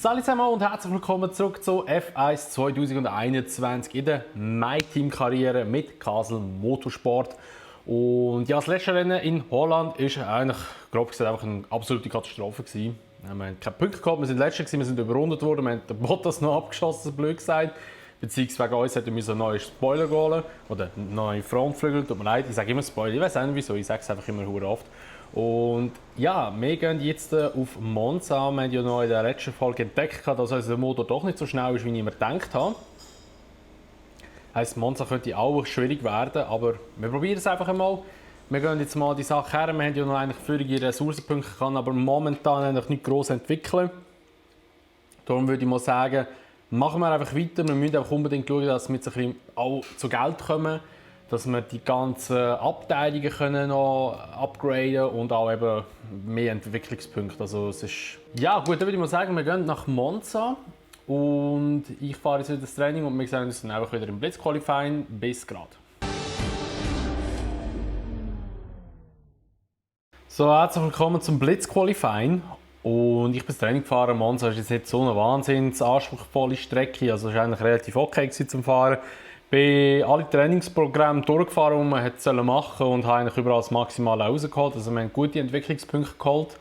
Salut zusammen und herzlich willkommen zurück zu F1 2021 in der MyTeam-Karriere mit Castle Motorsport. Und ja, das letzte Rennen in Holland war eigentlich, grob gesagt, einfach eine absolute Katastrophe gewesen. Wir haben keine Punkte gehabt, wir sind Letzter gewesen, wir sind überrundet worden, wir haben den Bottas noch abgeschossen, blöd gesagt. Beziehungsweise wegen uns hätten wir einen neuen Spoiler holen oder einen neuen Frontflügel. Tut mir leid, ich sage immer Spoiler, ich weiß auch nicht wieso, ich sage es einfach immer sehr oft. Und ja, wir gehen jetzt auf Monza. Wir haben ja noch in der letzten Folge entdeckt, dass unser Motor doch nicht so schnell ist, wie ich mir gedacht habe. Heisst, Monza könnte auch schwierig werden, aber wir probieren es einfach einmal. Wir gehen jetzt mal die Sache her. Wir haben ja noch eigentlich völlige Ressourcenpunkte gehabt, aber momentan eigentlich nicht gross entwickeln. Darum würde ich mal sagen, machen wir einfach weiter. Wir müssen einfach unbedingt schauen, dass wir jetzt ein bisschen auch zu Geld kommen, dass wir die ganzen Abteilungen können noch upgraden und auch eben mehr Entwicklungspunkte. Also es ist ja gut, dann würde ich mal sagen, wir gehen nach Monza und ich fahre jetzt wieder das Training und wir sehen uns dann einfach wieder im Blitzqualifying. Bis gerade. So, herzlich willkommen zum Blitzqualifying. Und ich bin das Training gefahren. Monza ist jetzt nicht so eine wahnsinnig anspruchsvolle Strecke, also es war eigentlich relativ okay zum Fahren. Ich bin alle Trainingsprogramme durchgefahren, die man machen sollte und habe eigentlich überall das Maximale rausgeholt. Also wir haben gute Entwicklungspunkte geholt.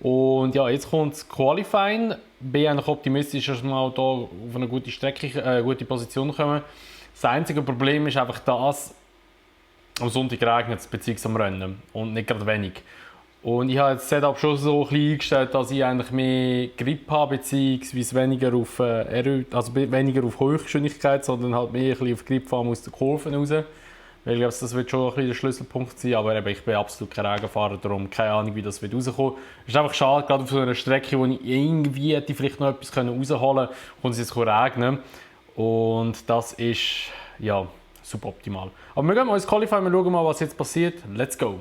Und ja, jetzt kommt das Qualifying. Ich bin eigentlich optimistisch, dass wir auch hier auf eine gute Strecke, gute Position kommen. Das einzige Problem ist einfach das, am Sonntag regnet es beziehungsweise am Rennen und nicht gerade wenig. Und ich habe das Setup schon so ein bisschen eingestellt, dass ich eigentlich mehr Grip habe, beziehungsweise weniger auf, weniger auf Hochgeschwindigkeit, sondern halt mehr ein bisschen auf Grip fahren aus den Kurven raus. Weil ich glaube, das wird schon ein bisschen der Schlüsselpunkt sein, aber eben, ich bin absolut kein Regenfahrer, darum keine Ahnung, wie das rauskommen wird. Es ist einfach schade, gerade auf so einer Strecke, wo ich irgendwie hätte vielleicht noch etwas rausholen können, und es jetzt regnen. Und das ist ja suboptimal. Aber wir gehen mal ins Qualifying, wir schauen mal, was jetzt passiert. Let's go!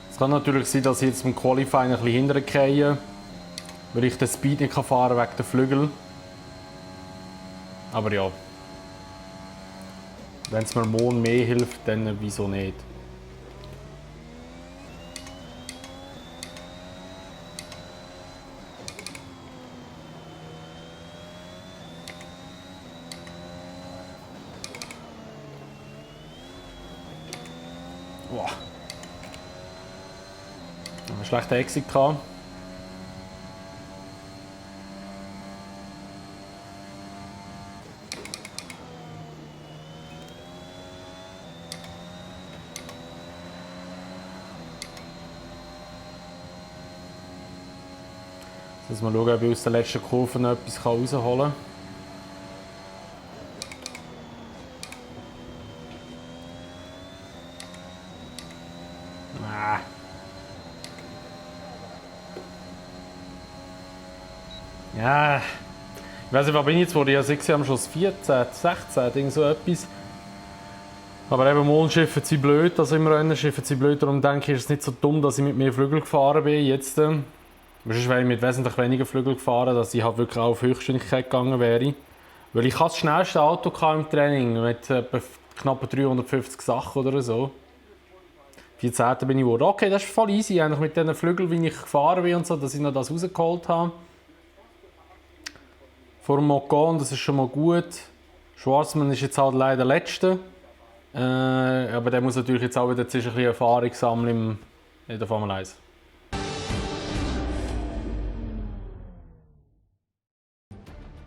Es kann natürlich sein, dass ich jetzt beim Qualifying ein bisschen hintergehe, weil ich den Speed nicht fahren kann wegen der Flügel. Aber ja, wenn es mir morgen mehr hilft, dann wieso nicht? Wow. Einen schlechten Exit gehabt. Jetzt mal schauen, ob ich aus der letzten Kurve noch etwas rausholen kann. Ja, ich weiß nicht, was bin ich jetzt, wo ich ja 6 Jahre am Schluss 14, 16, irgend so etwas. Aber eben morgen schiffen sie blöd, also im Rennen schiffen sie blöd, darum denke ich, ist es nicht so dumm, dass ich mit mehr Flügel gefahren bin jetzt. Sonst wäre ich mit wesentlich weniger Flügel gefahren, dass ich halt wirklich auch auf Höchstgeschwindigkeit gegangen wäre. Weil ich hatte das schnellste Auto im Training mit etwa knapp 350 Sachen oder so. 14. bin ich geworden. Okay, das ist voll easy, eigentlich mit diesen Flügeln, wie ich gefahren bin und so, dass ich noch das rausgeholt habe. Vor dem Ocon, das ist schon mal gut. Schwarzmann ist jetzt halt leider der Letzte. Aber der muss natürlich jetzt auch wieder ein bisschen Erfahrung sammeln in der Formel 1.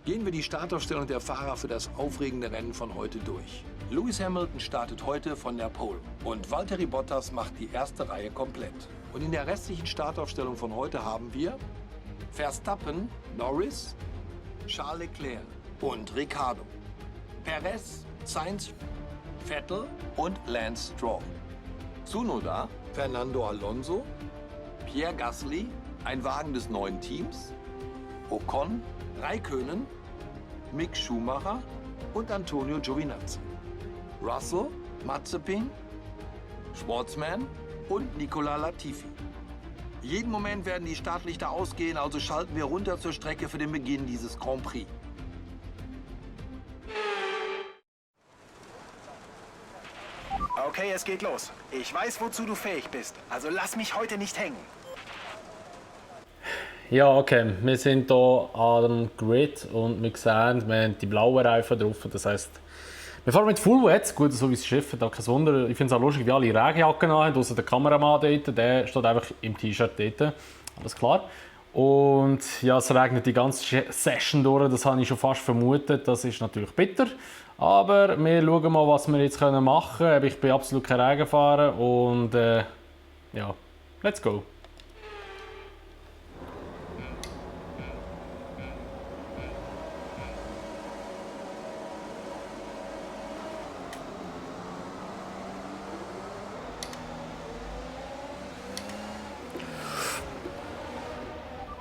Gehen wir die Startaufstellung der Fahrer für das aufregende Rennen von heute durch. Lewis Hamilton startet heute von der Pole und Valtteri Bottas macht die erste Reihe komplett. Und in der restlichen Startaufstellung von heute haben wir Verstappen, Norris, Charles Leclerc und Ricciardo, Perez, Sainz, Vettel und Lance Stroll. Tsunoda, Fernando Alonso, Pierre Gasly, ein Wagen des neuen Teams, Ocon, Räikkönen, Mick Schumacher und Antonio Giovinazzi. Russell, Mazepin, Schwartzman und Nicolas Latifi. Jeden Moment werden die Startlichter ausgehen, also schalten wir runter zur Strecke für den Beginn dieses Grand Prix. Okay, es geht los. Ich weiß, wozu du fähig bist. Also lass mich heute nicht hängen. Ja, okay. Wir sind hier an dem Grid und wir sehen, wir haben die blauen Reifen drauf. Das heisst, wir fahren mit Full Wets. Gut, so wie das Schiff, da kein Wunder. Ich finde es auch lustig, wie alle Regenjacken haben. Außer der Kameramann dort, der steht einfach im T-Shirt dort. Alles klar. Und ja, es regnet die ganze Session durch. Das habe ich schon fast vermutet. Das ist natürlich bitter. Aber wir schauen mal, was wir jetzt machen können. Ich bin absolut kein Regenfahrer und ja, let's go.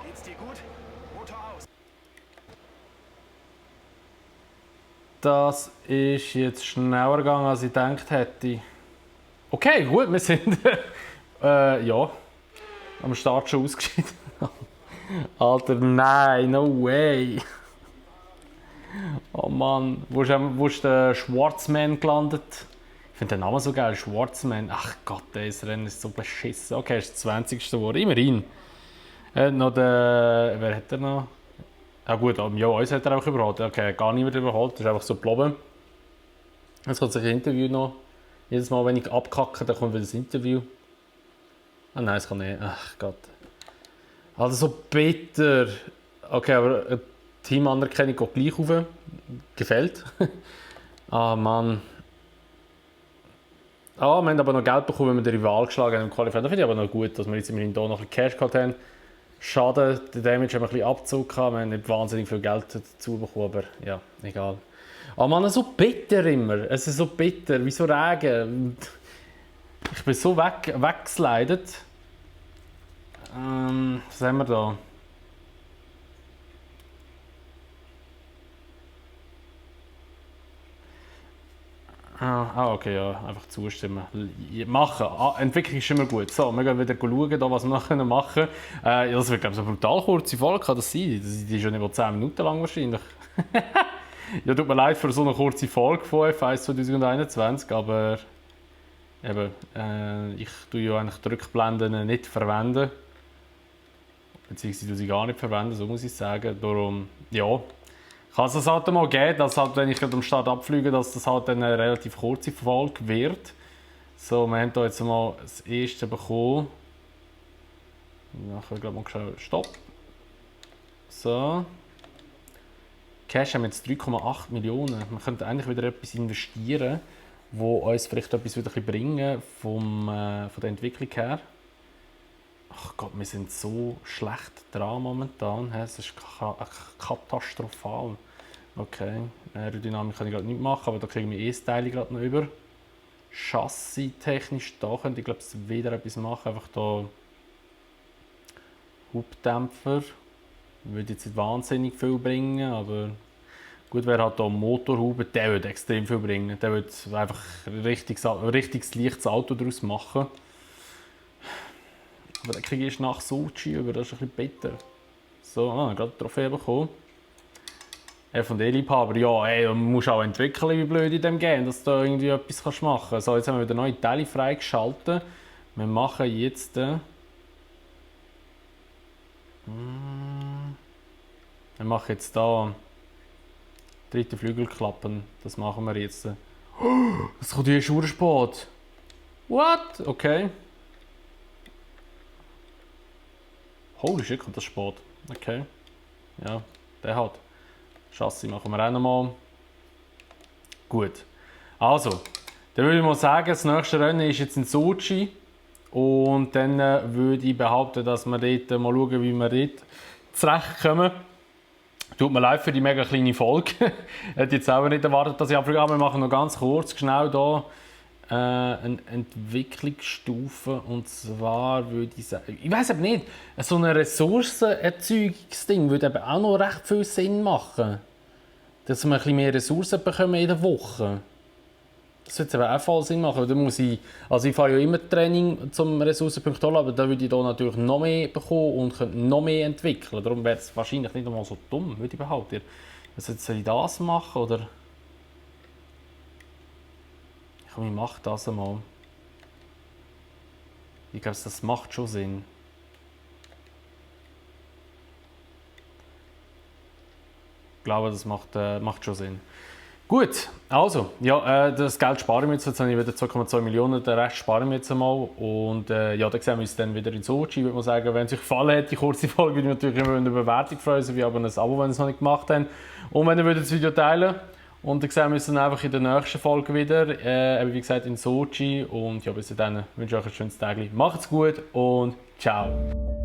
Geht's dir gut? Motor aus. Das ist jetzt schneller gegangen, als ich gedacht hätte. Okay, gut, wir sind ja, am Start schon ausgeschieden. Alter, nein, no way. Oh Mann, wo ist der Schwartzman gelandet? Ich finde den Namen so geil, Schwartzman. Ach Gott, das Rennen ist so beschissen. Okay, er ist der 20. geworden, immerhin. Noch der, wer hat er noch? Ja gut, ja, uns hat er auch überholt. Okay, gar niemand überholt, das ist einfach so geblieben. Jetzt kommt sich ein Interview noch. Jedes Mal, wenn ich abkacke, dann kommt wieder das Interview. Ah nein, es kann nicht. Ach Gott. Also so bitter. Okay, aber eine Teamanerkennung geht gleich rauf. Gefällt. Ah Mann. Ah, wir haben aber noch Geld bekommen, wenn wir den Rival geschlagen haben im Qualifier. Das finde ich aber noch gut, dass wir jetzt immerhin hier noch ein bisschen Cash gehabt haben. Schade, den Damage haben wir ein bisschen Abzug gehabt. Wir haben nicht wahnsinnig viel Geld dazu bekommen, aber ja, egal. Oh Mann, so bitter immer. Es ist so bitter. Wieso Regen? Ich bin so weggeslidet. Was haben wir da? Okay, ja, einfach zustimmen. Machen. Entwicklung ist immer gut. So, wir gehen wieder schauen, was wir noch machen können. Das wird, glaube ich, eine brutal kurze Folge, kann das sein? Die ist schon über 10 Minuten lang wahrscheinlich. Ja, tut mir leid für so eine kurze Folge von F1 2021, aber eben, ich tue ja eigentlich die Rückblenden nicht verwenden. Beziehungsweise sie gar nicht verwenden, so muss ich sagen. Darum, ja. Kann es halt mal geben, dass halt, wenn ich am Start abfliege, dass das halt eine relativ kurze Folge wird. So, wir haben hier jetzt mal das erste bekommen. Nachher glaube ich mal Stopp. So. Cash haben wir jetzt 3,8 Millionen. Wir könnten eigentlich wieder etwas investieren, wo uns vielleicht etwas wieder bringen von der Entwicklung her. Ach Gott, wir sind so schlecht dran momentan. Es ist katastrophal. Okay, Aerodynamik kann ich gerade nicht machen, aber da kriegen wir das Teil gerade noch über. Chassis technisch, da könnte ich glaube ich wieder etwas machen. Einfach da Hubdämpfer. Würde jetzt nicht wahnsinnig viel bringen, aber gut, wer hat da Motorhaube, der würde extrem viel bringen. Der würde einfach ein richtig leichtes Auto daraus machen. Aber dann kriege ich erst nach Sochi über, das ist ein bisschen bitter. So, gerade eine Trophäe bekommen. F&E-Liebhaber, ja, ey, du musst auch entwickeln, wie blöd in dem Game, dass du da irgendwie etwas machen kannst. So, jetzt haben wir wieder neue Teile freigeschaltet. Wir machen jetzt... wir machen jetzt da dritte Flügelklappen. Das machen wir jetzt. Das kommt hier schon spät. What? Okay. Holy shit, kommt das spät. Okay. Ja, der hat. Chassis machen wir auch nochmal. Gut. Also, dann würde ich mal sagen, das nächste Rennen ist jetzt in Sochi. Und dann würde ich behaupten, dass wir dort mal schauen, wie wir dort zurechtkommen. Tut mir leid für die mega kleine Folge. Ich hätte jetzt auch nicht erwartet, dass ich abfliege. Aber wir machen noch ganz kurz, schnell hier eine Entwicklungsstufe. Und zwar würde ich sagen, ich weiß aber nicht, so ein Ressourcenerzeugungsding würde eben auch noch recht viel Sinn machen. Dass wir ein bisschen mehr Ressourcen bekommen in der Woche. Das wird eben auch voll Sinn machen. Da muss ich fahre ja immer Training zum Ressourcenpunkt holen, aber da würde ich hier natürlich noch mehr bekommen und könnte noch mehr entwickeln. Darum wäre es wahrscheinlich nicht einmal so dumm, würde ich behaupten. Soll ich das machen oder? Ich mache das einmal. Ich glaube, das macht schon Sinn. Ich glaube, das macht schon Sinn. Gut, also, ja, das Geld spare ich mir jetzt. Jetzt habe ich wieder 2,2 Millionen, den Rest spare ich mir jetzt einmal. Und ja, dann sehen wir uns dann wieder in Sochi. Ich würde mal sagen, wenn es euch gefallen hat, die kurze Folge, würde ich natürlich immer über eine Bewertung freuen, sowie aber ein Abo, wenn ihr es noch nicht gemacht habt. Und wenn ihr das Video teilen würdet. Und dann sehen wir uns dann einfach in der nächsten Folge wieder. Wie gesagt, in Sochi. Und ja, bis dann wünsche ich euch ein schönes Tag. Macht's gut und ciao.